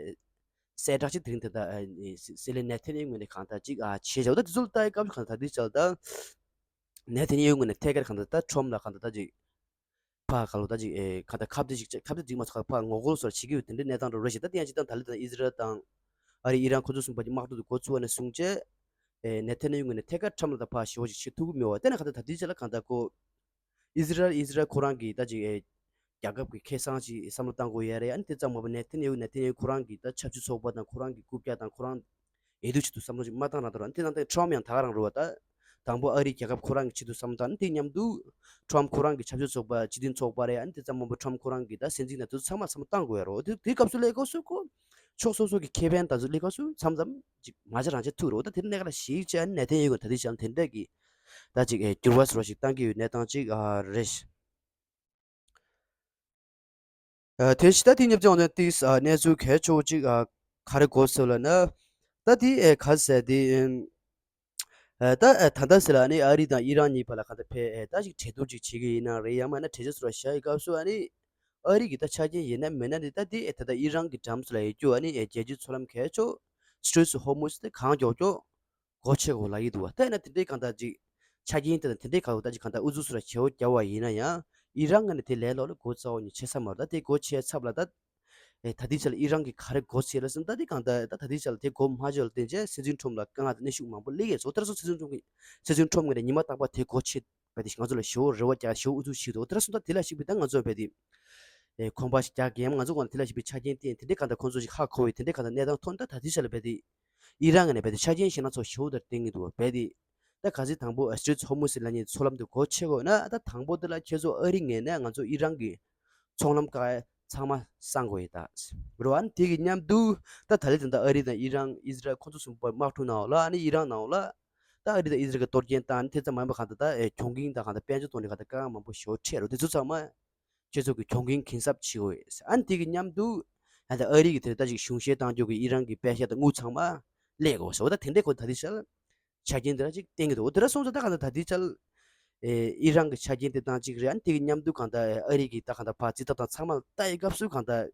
གསལ་བསྒྲགས་ཅིག་དེ་རིང་དེ་ད་ཨེ་སྲིད་བློན་ནེ་ཐན་ཡ་ཧུ་ངོས་ནས་གང་ལྟར་ཅིག་ཨ་བྱས་བཞག་ད་དེ་ཚོ་ལ་ལྟ་ཡི་སྐབས་གང་ལྟར་དེ་ཅག་ད་ནེ་ཐན་ཡ་ཧུ་ངོས་ནས་ཐད་ཀར་གང་ལྟར་ད་ཁྲོམ་ལ་གང་ལྟར་ད་ཅིག་ཕ་ག་ལོ་ད་ཅིག་ཨེ་གང་ལྟར་ཁ་གཏད་ཅིག་ཁ་གཏད་ཅིག་མ་ཚོགས་ཕ་ངོ་རྒོལ་སོགས་བྱེད་ཀྱི་ཡོད་དེ་འདྲའི་གནས་སྟངས་རོ་རེ་ཞིག་ད་དེ་ཡང་ཅིག་ད་ད་ལི་དང་ཨི་ཟི་རལ་དང་ཨ་རི་ཨི་རན་ཁོ་ཚོ་གསུམ་པ་ཅིག་དམག་འཁྲུག་དེ་འགོ་ཚུགས་པ་ནས་བཟུང་བྱས་ཨེ་ནེ་ཐན་ཡ་ཧུ་ངོས་ནས་ཐད་ཀར་ཁྲོམ་ལ་ད་ཕ་ཞེ་པོ་ཅིག་བྱེད་ཐུབ་ཀྱི་མེད་པ། དེ་ནས་གང་ལྟར་ད་དེ་ཅག་ལ་གང་ལྟར་ཁོ། ཨི་ཟི་རལ་ཨི་ཟི་རལ་ཁོ་རང་གིས་ད་ཅིག་ཨེ་རྒྱལ་ཁབ་ཀྱི་ཁེ་བཟང་ཅིག་བསམ་བློ་བཏང་དགོས་ཡ་རེད། ཨ་ནི་དེ་ཙམ་མ་ཡིན་པར་ནེ་ཐན་ཡ་ཧུ་ནེ་ཐན་ཡ་ཧུ་ཁོ་རང་གིས་ད་ཆབ་སྲིད་ཚོགས་པ་དང་ཁོ་རང་གི་རྐུབ་བཀྱག་དང་ཁོ་རང་འོས་བསྡུ་ཆེད་དུ་བསམ་བློ་ཅིག་མ་བཏང་རང་དང་། ཨ་ནི་དེ་ནང་བཞིན་ཁྲོམ་ཡང་ད་ག་རང་རེད་བ། ད་དང་པོ་ཨ་རིའི་རྒྱལ་ཁབ་ཁོ་རང་གི་ཆེད་དུ་བསམ་བློ་བཏང་། ཨ་ནི་དེ་མཉམ་དུ་ཁྲོམ་ཁོ་རང་གི་ཆབ་སྲིད་ཚོགས་པ་སྤྱི་མཐུན་ཚོགས་པ་རེད། ཨ་ནི་དེ་ཙམ་མ་ཡིན་པར་ཁྲོམ་ཁོ་རང་གིས་ད་སྲིད་འཛིན་དང་དེ་ཚོ་ཚང་མ་བསམ་བློ་བཏང་དགོས་ཡ་རེད། དེ་དེའི་སྐབས་སུ་ལས་སྐབས་སུ་ཁོ་ཕྱོགས་སོ་སོ་གི་ཁེ་ཕན་དང་ཚོ་ལས་སྐབས་སུ་མཚམས་མཚམས་ཅིག་མ་བྱ་རང་བྱ་ཐུག་རེད་བ། ད་དེ་ནས་ག་ལ་ཞིག་བྱས་ཨ་ནི་ནེ་ཐན་ཡ་ཧུ་ད་དེ་བྱས་ཨ་ནི་དེ་འདྲ་གི་ད་ཅིག་ཨེ་འགྱུར་བ་བཟོ་འདྲ་ཞིག་བཏང་གི་ཡོད་གནས་སྟངས་ཅིག་ཨ་རེད། ཨ་དེ་བཞིན་ད་དེ་ཉིན་ཙམ་ནས་ཏིས་ཨ་གནས་ཚུལ་གལ་ཆེ་བོ་ཅིག་ཨ་ག་རེ་གོ་སོང་ལབ་ན། ད་དེ་ཨེ་ག་ཟེར་དེ་ཨ་ད་ཨ་ད་ལྟ་ཟེར་ལ་ཨ་ནི་ཨ་རི་དང་ཨི་རན་གཉིས་བར་ལ་ག་ད་ཕེ་ཨེ་ད་ཅིག་གྲོས་བསྡུར་ཅིག་བྱེད་ཀྱི་ཡིན་ན་རེད། ཡང་མིན་ན་གྲོས་ཆོད་བཟོ་འདྲ་བཞག་ཡི་སྐབས་སུ་ཨ་ནི་ཨ་རི་གི་ད་ཆ་རྐྱེན་ཡིན་ན་མིན་ན་དེ་ད་དེ་ཨེ་ད་ད་ཨི་རན་གི་འགྲམ་ཚོ་ལ་ཡོད་རྒྱུ་ཨ་ནི་ཨེ་རྒྱལ་སྤྱིའི་མཚོ་ལམ་གལ་ཆེ་Straits of Hormuz དེ་གང་མགྱོགས་མགྱོགས་སྒོ་ཕྱེ་དགོས་ལབ་ཀྱི་འདུག་བ། ད་ཡིན་ན་དེ་འདྲའི་གང་ལྟར་ཅིག་ཆ་རྐྱེན་དེ་དང་དེ་འདྲའི་གང་ལྟར་ཅིག་གང་ལྟར་ཨུ་ཚུགས་སུ་ར་བྱེད་འོ་རྒྱབ་པ་ཡིན་ན་ཡང་ཨི་རན་ངོས་ནས་དེ་ལས་ལོག་ལ་སྒོ་རྩ་བ་ནས་ཕྱེ་ས་མ་རེད། ད་དེ་སྒོ་ཕྱེ་ཚབ་ལ་ད་ཨེ་ད་དེ་ཆ་ལ་ཨི་རན་གྱིས་ག་རེ་སྒོ་ཕྱེ་ལ་ཟེར་ན། ད་དེ་གང་ལྟར་ད་ད་དེ་ཆ་ལ་དེ་སྒོ་མ་ཕྱེ་བ་ལ་བརྟེན་བྱས་སྲིད་འཛིན་ཁྲོམ་ལ་དཀའ་ངལ་དང་གནོན་ཤུགས་མང་པོ་སླེབས་ཡོད་ཚོ། དེར་སོང་སྲིད་འཛིན་ཁྲོམ་གྱིས་སྲིད་འཛིན་ཁྲོམ་ངོས་ནས་ཉི་མ་རྟག་པར་དེ་སྒོ་ཕྱེ་བས་དེ་ང་ཚོ་ལ་ཞེ་པོ་རེ་བ་རྒྱག་ཞེ་པོ་ཨུ་ཚུགས་བྱེད་འདུག་དེར་སོང་ད་དེ་ལ་གཞིགས་པའི་ད་ང་ཚོ་བས་དེ་ཨེ་ཁོམ་པ་ཞིག་རྒྱག་གི་ཡང་ང་ཚོ་གོང་ལ་དེ་ལ་ཞིག་པའི་ཆ་རྐྱེན་བསྟན་དེ་འདྲའི་གང་ལྟར་ཁོང་ཚོ་ཞིག་ཧ་གོ་བའི་དེ་འདྲའི་གང་ལྟར་གནས་སྟངས་ཐོག་ནས་ད་ད་ལྟའི་ཆ་ལ་རྦད་དེ་ཨི་རན་ངོས་ནས་རྦད་དེ་ཆ་རྐྱེན་ཞེད་སྣང་ཚོ་ཞེ་པོ་ལྟར་བསྟན་གྱི་འདུག་རྦད་དེ་ད་ག་ཚོད་དང་པོ་Straits of Hormuz ཟེར་ལབ་མཁན་མཚོ་ལམ་དེ་སྒོ་ཕྱེ་དགོས་ན་ད་དང་པོ་དེ་ལ་ཁྱེད་ཚོ་ཨ་རི་ངོས་ནས་ང་ཚོ་ཨི་རན་གྱི་ཚོང་ལམ་བཀག་ཡ་ཚང་མ་གསང་དགོས་ཡོད་ད་རེད་བ། ཨ་ནི་དེ་གི་མཉམ་དུ་ད་ད་ལྟའི་དེ་འདྲ་ཨ་རི་དང་ཨི་རན་ཨི་ཟི་རལ་ཁོ་ཚོ་གསུམ་པོ་དམག་འཁྲུག་ནང་ལ་ཨ་ནི་ཨི་རན་ནང་ལ་ད་ཨ་རི་དང་ཨི་ཟི་རལ་གྱི་གཏོར་སྐྱོན་བཏང་ནས་དེ་ཙམ་མ་ཡིན་པ་གང་ལྟར་ད་ཨེ་གྱོང་གུན་དང་གང་ལྟར་དཔལ་འབྱོར་ཐོག་ནས་གང་ལྟར་དཀའ་ངལ་མང་པོ་ཞེ་པོ་འཕྲད་རོ། དེ་ཚོ་ཚང་མ་ཁྱེད་ཚོ་གི་གྱོང་གུན་གུན་གསབ་བྱེད་དགོས། ཨ་ནི་དེ་གི་མཉམ་དུ་ཨ་ད་ཨ་རི་གི་དེ་ད་ཅིག་གཞུང་བཞེས་བཏང་རྒྱུ་གི་ཨི་རན་གི་པད་ཤག་དང་དངུལ་ཚང་མ་སླེབས་དགོས་ཟེར་བ། ད་དེ་འདྲའི་ཁོ་ད་དེ་ཤར་ཆ་རྐྱེན་དེ་འདྲ་ཅིག་བསྟན་གི་འདུག་དེ་འདྲ་སོང་ཙང་ད་གང་ལྟར་ད་དེ་ཆར་ཨེ་ཨི་རན་གི་ཆ་རྐྱེན་དེ་དང་གཅིག་རེད། ཨ་ནི་དེ་གི་མཉམ་དུ་གང་ལྟར་ཨ་རི་གི་ད་གང་ལྟར་ཕར་རྩིས་ཐབས་དང་ཚང་མ་ལ་ལྟ་ཡི་སྐབས་སུ་གང་ལྟར་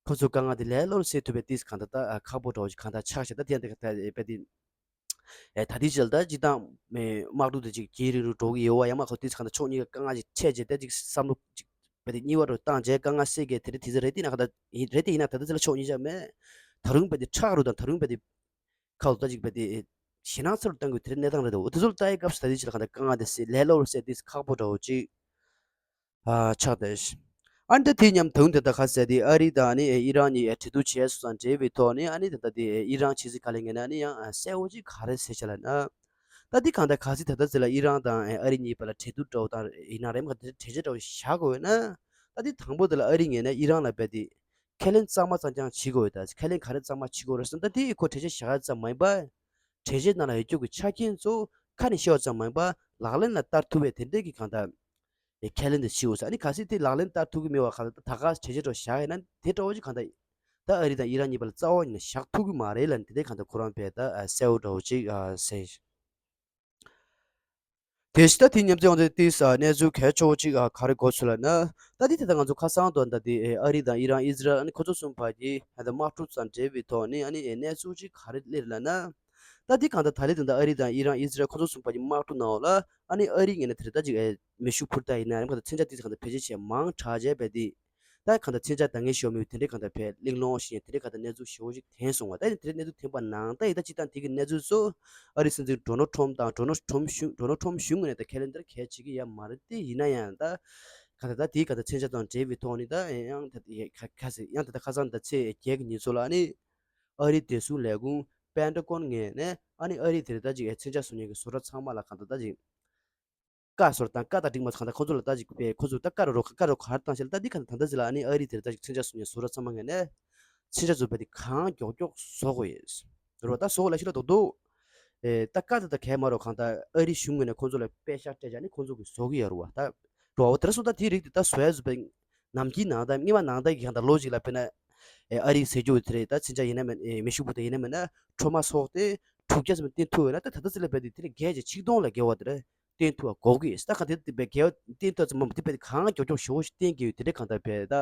ཁོ་ཚོ་དཀའ་ངལ་དེ་ལས་སླ་པོར་སེལ་ཐུབ་པའི་ཏིས་གང་ལྟར་ད་ཨ་ཁག་པོ་འདྲ་བོ་ཅིག་གང་ལྟར་ཆགས་ཤག་ད་དེ་ཡང་དེ་ག་ད་ཨེ་དཔེ་དེ་ཨེ་ད་ལྟའི་ཆར་ད་སྤྱིར་བཏང་ཨེ་དམག་འཁྲུག་དེ་ཅིག་ཇེ་རིང་རུ་འགྲོ་གི་ཡོད་པ་ཡང་མ་ཁོ་ཏིས་གང་ལྟར་ཕྱོགས་གཉིས་ཀ་དཀའ་ངལ་ཅིག་འཕྲད་རྗེས་ད་ཅིག་བསམ་བློ་ཅིག་དཔེ་དེ་གཉིས་པ་རུ་བཏང་རྗེས་དཀའ་ངལ་སེལ་གི་དེ་རེད། དེ་ཚོ་རེད། དེ་ན་གང་ལྟར་ཡིན་རེད། དེ་ཡིན་ན་ད་ལྟའི་ཆར་ཕྱོགས་གཉིས་ཆ་མེད། ད་རུང་དཔེ་དེ་ཁྲག་རུ་དང་ད་རུང་དཔེ་དེ་ཁ་ལོ་ད་ཅིག་དཔེ་དེ་ཞེད་སྣང་ཚ་རུ་བཏང་གི་དེ་རེད། གནས་སྟངས་རེད་འདུག་དེ་ཚོ་ལ་ལྟ་ཡི་སྐབས་སུ་ད་ལྟའི་ཆར་གང་ལྟར་དཀའ་ངལ་དེ་སེལ་ལས་སླ་པོར་སེལ་དེ་ཁག་པོ་འདྲ་བོ་ཅིག་ཨ་ཆགས་བསྡད་ཤག་ཨ་ནི་ད་དེ་མཉམ་དུ་དེ་ད་ག་ཟེར་དེ་ཨ་རི་དང་ཨ་ནི་ཨི་རན་གཉིས་ཨེ་གྲོས་བསྡུར་བྱས་སོང་ཙང་འབྲེལ་བའི་ཐོག་ནས་ཨ་ནི་ད་ལྟ་དེ་ཨི་རན་ཕྱི་སྲིད་བཀའ་བློན་ངོས་ནས་ཨ་ནི་ཡང་གསལ་བོ་ཅིག་ག་རེ་ཟེར་བྱས་ལབ་ན། ད་དེ་གང་ལྟར་གལ་སྲིད་ད་ལྟ་ཟེར་ལ་ཨི་རན་དང་ཨ་རི་གཉིས་བར་ལ་གྲོས་བསྡུར་འདྲ་བོ་དང་ཡིན་ན་རེད་མ་ག་དེ་གྲོས་ཆོད་འདྲ་བོ་བཞག་དགོས་ན། ད་དེ་དང་པོ་དེ་ལ་ཨ་རི་ངོས་ནས་ཨི་རན་ལ་རྦད་དེ་ཁས་ལེན་གཙང་མ་གཙང་རྐྱང་བྱེད་དགོས་ཡོད། ད་ཁས་ལེན་ག་རེ་གཙང་མ་བྱེད་དགོས་རེད་ཟེར་ན། ད་དེ་ཁོ་གྲོས་ཆོད་བཞག་ཡ་ཙམ་མ་ཡིན་པ། གྲོས་ཆོད་ནང་ལ་ཡོད་རྒྱུ་གི་ཆ་རྐྱེན་ཚོ་ཁ་ནས་བཤད་པ་ཙམ་མ་ཡིན་པ་ལག་ལེན་ལ་བསྟར་ཐུབ་པའི་དེ་འདྲས་ཀྱི་གང་ལྟར་ཁས་ལེན་དེ་བྱེད་དགོས་ཟེར། ཨ་ནི་གལ་སྲིད་དེ་ལག་ལེན་བསྟར་ཐུབ་ཀྱི་མེད་པ་གང་ལྟར་ད་ག་གྲོས་ཆོད་འདྲ་བོ་བཞག་ཡོད་ན་དེ་འདྲ་བོ་ཅིག་གང་ལྟར་ད་ཨ་རི་དང་ཨི་རན་གཉིས་བར་ལ་རྩ་བ་ཉིད་ནས་བཞག་ཐུབ་ཀྱི་མ་རེད་ལབ་ནས་དེ་འདྲས་གང་ལྟར་ཁོ་རང་བས་ད་གསལ་བོ་འདྲ་བོ་ཅིག་ཟེར། དེ་བཞིན་ད་དེ་མཉམ་དུ་ཡོང་དུས་ཏིས་གནས་ཚུལ་གལ་ཆེ་བོ་ཅིག་ག་རེ་གོ་སོང་ལབ་ན། ད་དེ་དེ་ལྟར་ང་ཚོ་ཁ་སང་དུ་ད་དེ་ཨ་རི་དང་ཨི་རན་ཨི་ཟི་རལ་ཨ་ནི་ཁོ་ཚོ་གསུམ་བར་གྱི་ད་དམག་འཁྲུག་དང་འབྲེལ་བའི་ཐོག་ནས་ཨ་ནི་གནས་ཚུལ་ཅིག་ག་རེ་སླེབས་ལབ་ན། ད་དེ་གང་ལྟར་ད་ལི་དང་ད་ཨ་རི་དང་ཨི་རན་ཨི་ཟི་རལ་ཁོ་ཚོ་གསུམ་བར་གྱི་དམག་འཁྲུག་ནང་ལ་ཨ་ནི་ཨ་རི་ངོས་ནས་དེ་རེད། ད་ཅིག་མེ་ཤུགས་འཕུར་མདའ་ཡིན་ན་རེད་མ་ག་ད་མཚོན་ཆ་དེ་གང་ལྟར་བེད་སྤྱོད་བྱས་མང་དྲགས་བྱས་པས་དེ། ད་གང་ལྟར་མཚོན་ཆ་འདང་ངེས་ཤོར་མེད་པའི་དེ་འདྲའི་གང་ལྟར་བས་གླེང་སློང་བཞིན་དེ་འདྲའི་གང་ལྟར་གནས་ཚུལ་ཞེ་པོ་ཅིག་ཐོན་སོང་བ། ད་ནི་དེ་འདྲའི་གནས་ཚུལ་ཐོན་པ་ནང་ལྟར་ཡིན་ད་ཅིག་ད་དེ་གི་གནས་ཚུལ་ཚོ་ཨ་རིའི་སྲིད་འཛིན་ཌོ་ནལ་ཊམ་དང་ཌོ་ནལ་ཊམ་གཞུང་ཌོ་ནལ་ཊམ་གཞུང་ངོས་ནས་ད་ཁས་ལེན་དེར་གལ་ཆེ་གི་ཡ་མ་རེད། དེ་ཡིན་ན་ཡང་ད་ ག་ད་ད་དེའི་ག་ད་མཚོན་ཆ་དང་འབྲེལ་བའི་ཐོག་ནས་ད་ཡང་ད་ཁ་ཁ་ཟེར་ཡང་ད་ད་ཁ་སང་ད་ཚེས་བརྒྱད་ཀྱི་ཉིན་ཚོ་ལ་ནི་ཨ་རིའི་བདེ་སྲུང་ལས་ཁུངས་པེན་ཊ་གོན་ངོས་ནས་ཨ་ནི་ཨ་རིའི་དེ་རེད་ད་ཅིག་མཚོན་ཆ་བཟོ་མཁན་གྱི་བཟོ་གྲྭ་ཚང་མ་ལ་ག་ད་ད་ཅིག་བཀའ་ཟུར་དང་བཀའ་དང་འགྲིག་མ་སོང་ད་ཁོ་ཚོ་ལ་ད་ཅིག་པའི་ཁོ་ཚོ་ད་བཀའ་རོགས་བཀའ་རོགས་ག་རེ་བཏང་ཤེས་ལ་ད་འདི་ག་ད་ད་ད་ཅིག་ལ་ཨ་ནི་ཨ་རི་དེར་ད་ཅིག་མཚོན་ཆ་བཟོ་མཁན་བཟོ་གྲྭ་ཚང་མ་ངོས་ནས་མཚོན་ཆ་བཟོ་བའི་དེ་གང་མགྱོགས་མགྱོགས་བཟོ་དགོས་ཡོད་རེད་བ། ད་བཟོ་དགོས་ལ་ཤི་ལ་རྡོག་རྡོག་ཨེ་ད་བཀའ་ད་ད་གས་མ་རོགས་གང་ད་ཨ་རི་གཞུང་ངོས་ནས་ཁོ་ཚོ་ལ་པད་ཤག་སྤྲད་བྱ་ནི་ཁོ་ཚོ་གིས་བཟོ་གི་ཡོད་རེད་བ། ད་རོ་བ་དེར་སོང་ད་དེའི་རིགས་དེ་ད་བཟོ་ཡ་བཟོ་པའི་ནམ་རྒྱུན་ནང་ད་སྔོན་མ་ནང་ད་གི་གང་ད་ལོ་ཅིག་ལ་དཔེར་ན་ཨེ་ཨ་རི་ཟེར་རྒྱུ་དེ་རེད་ད་མཚོན་ཆ་ཡིན་ན་མིན་ཨེ་མེ་ཤུགས་འབུད་ད་ཡིན་ན་མིན་ན་ཁྲོ་མ་སོགས་ཏེ་དྲུག་བརྒྱ་ཙམ་བཏོན་ཐུབ་ཡོད་ན་ད་ད་ད་ཚེ་ལ་བས་དེ་དེ་ནས་བརྒལ་བྱས་ཆིག་སྟོང་ལ་བརྒལ་བ་དེ་རེད། བསྟན་ཐུབ་པ་དགོས་ཀྱི་ཡོད། ད་ག་དེ་དེ་བས་རྒྱལ་བ་བསྟན་ཐུབ་ཙམ་མ་དེ་བས་གང་མགྱོགས་མགྱོགས་ཞེ་པོ་ཞིག་བསྟན་གྱི་ཡོད་དེ་འདྲའི་གང་ལྟར་བས་ད་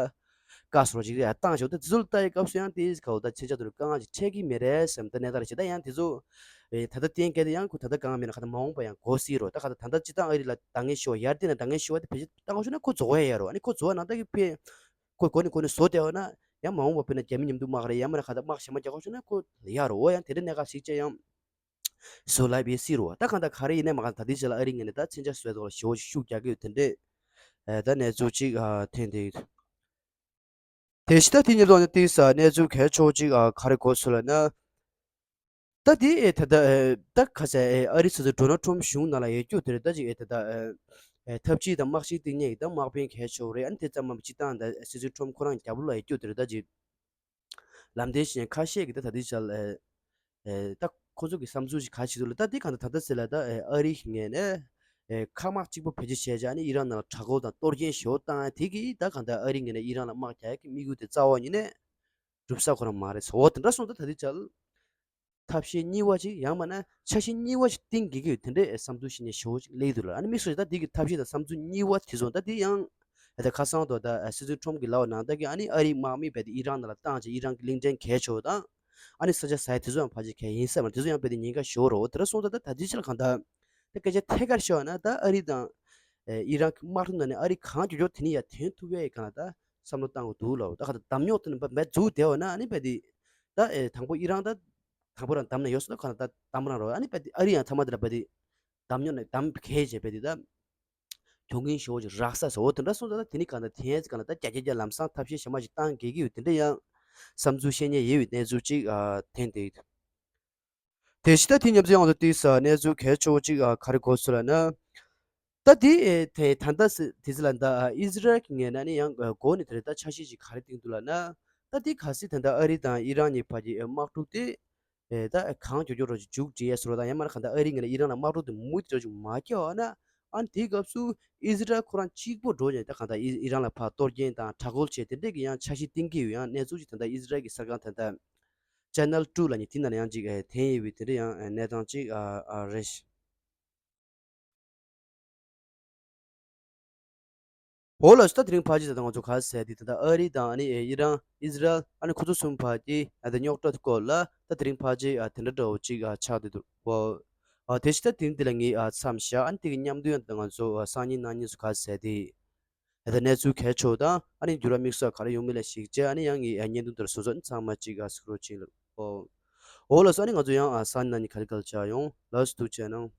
བཀའ་ཟུར་ཅིག་རེད་བཏང་ཞོག་ད་དེ་ཚོ་ལ་ལྟ་ཡི་སྐབས་སུ་ཡང་དེ་ག་འོ་ད་ཆེ་ཆ་དུ་དཀའ་ངལ་ཅིག་འཕྲད་ཀྱི་མེད་རེད་བསམ་ད་གནས་སྟངས་རེད་ཞེ་ད་ཡང་དེ་ཚོ་ད་ལྟ་བསྟན་གལ་ཏེ་ཡང་ཁོ་ད་ལྟ་གང་མེད་ན་ག་ད་མ་འོངས་པ་ཡང་གོ་སྲིད་རོ། ད་ག་ད་ད་ལྟ་སྤྱི་བཏང་ཨ་རི་ལ་ད་ངས་ཞུ་བ་ཡར་བལྟས་ན་ད་ངས་ཞུ་བ་དེ་བེད་སྤྱོད་བཏང་ཞོག་ན་ཁོ་རྫོགས་ཡ་ཡ་རོ། ཨ་ནི་ཁོ་རྫོགས་ན་ད་གི་ཕེ་ཁོ་གོ་ནི་གོ་ནི་བཟོ་བསྡད་བ་ན་ཡང་མ་འོངས་པ་དཔེར་ན་རྒྱ་མི་མཉམ་དུ་དམག་རེད་ཡང་མིན་ན་ག་ད་དམག་གཞན་མ་རྒྱག་ཞོག་ན་ཁོ་ཡ་རོ། འོ་ཡང་དེ་འདྲ་གནད་འགག་ཞིག་ཅེ་ཡང་། བཟོ་ལབ་ཡས་སྲིད་རོ། ད་གང་ལྟར་ག་རེ་ཡིན་ནའི་མ་གང་ད་དེ་ཆེ་ལ་ཨ་རི་ངོས་ནས་ད་མཚོན་ཆ་བཟོས་ཐོག་ལ་ཞེ་པོ་ཅིག་ཤུགས་རྒྱག་གི་ཡོད་དེ་འདྲས། ཨ་ད་གནས་ཚུལ་ཅིག་ཨ་ཐོན་བསྡད་ཡོད། དེ་བཞིན་ད་དེ་ཉིན་ཐོག་ནས་ཏིས་གནས་ཚུལ་གལ་ཆེ་བོ་ཅིག་ཨ་ག་རེ་གོ་སོང་ལབ་ན། ད་དེ་ཨེ་ད་ད་ཨེ་ད་ག་ས་ཨེ་ཨ་རི་སོ་སོའི་ཌོ་ནལ་ཊམ་གཞུང་ནང་ལ་ཡོད་རྒྱུ་དེ་རེད། ད་ཅིག་ཨེ་ད་ད་ཨེ་ཨེ་འཐབ་ཇུས་དང་དམག་ཞིག་སྟེང་ཉེ་ཡི་ད་དམག་དཔོན་གལ་ཆེ་བོ་རེད། ཨ་ནི་དེ་ཙམ་མ་སྤྱི་བཏང་ད་སྲིད་ཟུར་ཊམ་ཁོ་རང་རྒྱབ་ལོགས་ལ་ཡོད་རྒྱུ་དེ་རེད། ད་ཅིག་ལམ་སྟོན་བྱེད་མཁན་ཁ་ཤས་ཀྱིས་ད་ད་ལྟའི་ཆར་ཨེ་ཨེ་ད་ཁོ་ཚོ་གི་བསམ་ཚུལ་ཞིག་ག་ཞིག་འདུག་ལ། ད་འདི་གང་ལྟར་ད་ལྟ་ཟེར་ལ་ད་ཨེ་ཨ་རིའི་ངོས་ནས་ཨེ་མཁའ་དམག་གཅིག་པོ་བེད་སྤྱོད་བྱས་བྱས་ཨ་ནི་ཨི་རན་ནང་ལ་དྲག་རྒོལ་དང་གཏོར་སྐྱོན་ཞེ་པོ་བཏང་ཡ་དེ་གིས་ད་གང་ལྟར་ཨ་རིའི་ངོས་ནས་ཨི་རན་ལ་དམག་རྒྱག་ཡ་གི་དམིགས་ཡུལ་དེ་རྩ་བ་ཉིད་ནས་འགྲུབ་ས་ཁོ་རང་མ་རེད་ཟེར། འོ་དེ་འདྲ་སོང་ད་ད་ལྟའི་ཆར་ཐབས་ཤེས་གཉིས་པ་ཅིག་ཡང་མིན་ན་ཆ་ཤས་གཉིས་པ་ཅིག་གཏིང་འགེལ་གྱི་ཡོད་དེ་འདྲའི་བསམ་ཚུལ་ཞིག་ནས་ཞེ་པོ་ཅིག་སླེབས་འདུག་ལ། ཨ་ནི་དམིགས་སུ་ད་འདི་གི་ཐབས་ཤེས་དང་བསམ་ཚུལ་གཉིས་པ་དེ་ཚོ་ད་འདི་ཡང་ད་ཁ་སང་དུ་ད་སྲིད་ཟུར་ཊམ་གྱི་ལབ་པ་ནང་ལྟར་གྱི་ཨ་ནི་ཨ་རིའི་དམག་མི་རྦད་དེ་ཨི་རན་ནང་ལ་བཏང་བྱས་ཨི་རན་གྱི་གླིང་ཕྲན་གལ་ཆེ་བ་དང་ཨ་ནི་ས་ཆ་ཟ་ཡ་དེ་ཚོ་ཡང་ཕལ་ཆེར་གལ་ཡིན་ས་མ་རེད། དེ་ཚོ་ཡང་རྦད་དེ་ཉེན་ཁ་ཞེ་པོ་རེད། འོ་དེ་འདྲ་སོང་ད་ད་ད་འདི་ཕྱིར་གང་ལྟར་ད་སྐད་ཆ་ཐད་ཀར་བཤད་པ་ན་ད་ཨ་རི་དང་ཨི་རན་གྱི་དམག་འཁྲུག་ནང་ནས་ཨ་རི་གང་མགྱོགས་མགྱོགས་དེ་ནས་ཡར་ཐོན་ཐུབ་ཡས་གང་ལ་ད་བསམ་བློ་བཏང་དགོས་འདུག་ལབ། ད་ག་ད་འདམ་རྙོག་དེ་ནས་རྦད་འཛུགས་བསྡད་པ་ན་ཨ་ནི་རྦད་དེ་ད་ཨེ་དང་པོ་ཨི་རན་ད་དང་པོ་རང་འདམ་ནས་ཡོད་སོང་ད་གང་ལ་ད་འདམ་རང་རོ། ཨ་ནི་རྦད་དེ་ཨ་རི་ཡང་ཐ་མ་དེ་ལ་རྦད་དེ་འདམ་རྙོག་ནས་འདམ་གས་བྱས་རྦད་དེ་ད་གྱོང་གུན་ཞེ་པོ་ཅིག་རག་ས་སོ། འོ་དེ་འདྲ་སོང་ཙང་ད་དེ་ནི་གང་ལྟར་དེ་ཡན་གང་ལ་ད་རྒྱ་རྒྱ་རྒྱ་ལམ་སང་ཐབས་ཤེས་གཞན་མ་ཞིག་བཏང་དགོས་ཀྱི་ཡོད་དེ་འདྲ་ཡང་བསམ་ཚུལ་བཤད་མཁན་ཡོད་པའི་གནས་ཚུལ་ཅིག་ཨ་ཐོན་བསྡད་ཡོད། དེ་བཞིན་ད་དེ་མཉམ་དུ་ཡང་དུ་ཏིས་གནས་ཚུལ་གལ་ཆེ་བོ་ཅིག་ཨ་ག་རེ་གོ་སོང་ལབ་ན། ད་དེ་དེ་ད་ལྟ་སི་དེ་ཚོ་ལ་ད་ཨི་ཟི་རལ་གྱི་ངོས་ནས་ནི་ཡང་གོ་ནས་དེ་རེད། ད་འཆར་གཞི་ཅིག་ག་རེ་བཏིང་འདུག་ལབ་ན། ད་དེ་གལ་སྲིད་ད་ལྟ་ཨ་རི་དང་ཨི་རན་གཉིས་བར་གྱི་དམག་འཁྲུག་དེ་ཨེ་ད་གང་མགྱོགས་མགྱོགས་རོགས་ཅིག་མཇུག་སྒྲིལ་ཡས་སོ་རོགས་དང་ཡང་མིན་ན་གང་ལྟར་ཨ་རི་ངོས་ནས་ཨི་རན་ལ་དམག་འཁྲུག་དེ་མུ་མཐུད་རོགས་ཅིག་མ་བརྒྱབ་པ་ན་ཨ་ནི་དེའི་སྐབས་སུ་ཨི་ཟི་རལ་ཁོ་རང་གཅིག་པོ་འགྲོ་ཡས་ད་གང་ལྟར་ཨི་ཨི་རན་ལ་ཕར་གཏོར་སྐྱོན་དང་དྲག་རྒོལ་བྱས་དེ་འདྲས་ཀྱི་ཡང་འཆར་གཞི་བཏིང་གི་ཡོད། ཡང་གནས་ཚུལ་ཅིག་ད་ལྟ་ཨི་ཟི་རལ་གྱི་གསར་ཁང་ད་ལྟ་ཅེ་ནལ་ཊུ་ལབ་མཁན་དེ་ནང་ཡང་ཅིག་ཨེ་ཐོན་ཡོད་པའི་དེ་འདྲ་ཡང་ཨེ་གནས་སྟངས་ཅིག་ཨ་ཨ་རེད། འོ་ལགས་སོ། ད་དེ་རིང་ཕལ་ཆེར་ད་ལྟ་ང་ཚོ་ག་རེ་ཟེར་དེ་ད་ལྟ་ཨ་རི་དང་ཨ་ནི་ཨེ་ཨི་རན་ཨི་ཟི་རལ་ཨ་ནི་ཁོ་ཚོ་གསུམ་བར་གྱི་ཨ་ད་རྙོག་དྲ་སྐོར་ལ་ད་དེ་རིང་ཕལ་ཆེར་ཨ་དེ་འདྲ་འདྲ་བོ་ཅིག་ཨ་ཆགས་བསྡད་འདུག་འོ་ཨ་དེ་བཞིན་ད་དེ་རིང་འདི་ལ་ངས་ཨ་མཚམས་བཞག་ཨ་ནི་དེ་གི་མཉམ་དུ་ཡང་ད་ལྟ་ང་ཚོ་ཨ་སང་ཉིན་གནངས་ཉིན་སུ་ག་རེ་ཟེར་དེ། ཨ་ད་གནས་ཚུལ་གལ་ཆེ་བ་དང་ཨ་ནི་འགྱུར་བ་དམིགས་བསལ་ག་རེ་ཡོང་མིན་ལ་གཞིགས་བྱས་ཨ་ནི་ཡང་ངའི་ཨ་བརྙན་ཐུང་དེར་བཟོ་ཚོགས་ཚང་མ་གཅིག་ཨ་གཟིགས་རོགས་བྱེད་ལགས། ཨོ། ཨོ་ལགས་སོ། ཨ་ནི་ང་ཚོ་ཡང་ཨ་སང་ཉིན་གཉིས་ག་ལེ་ག་ལེ་བཅར་ཡོང་། ལགས་སོ། ཐུགས་རྗེ་གནང་།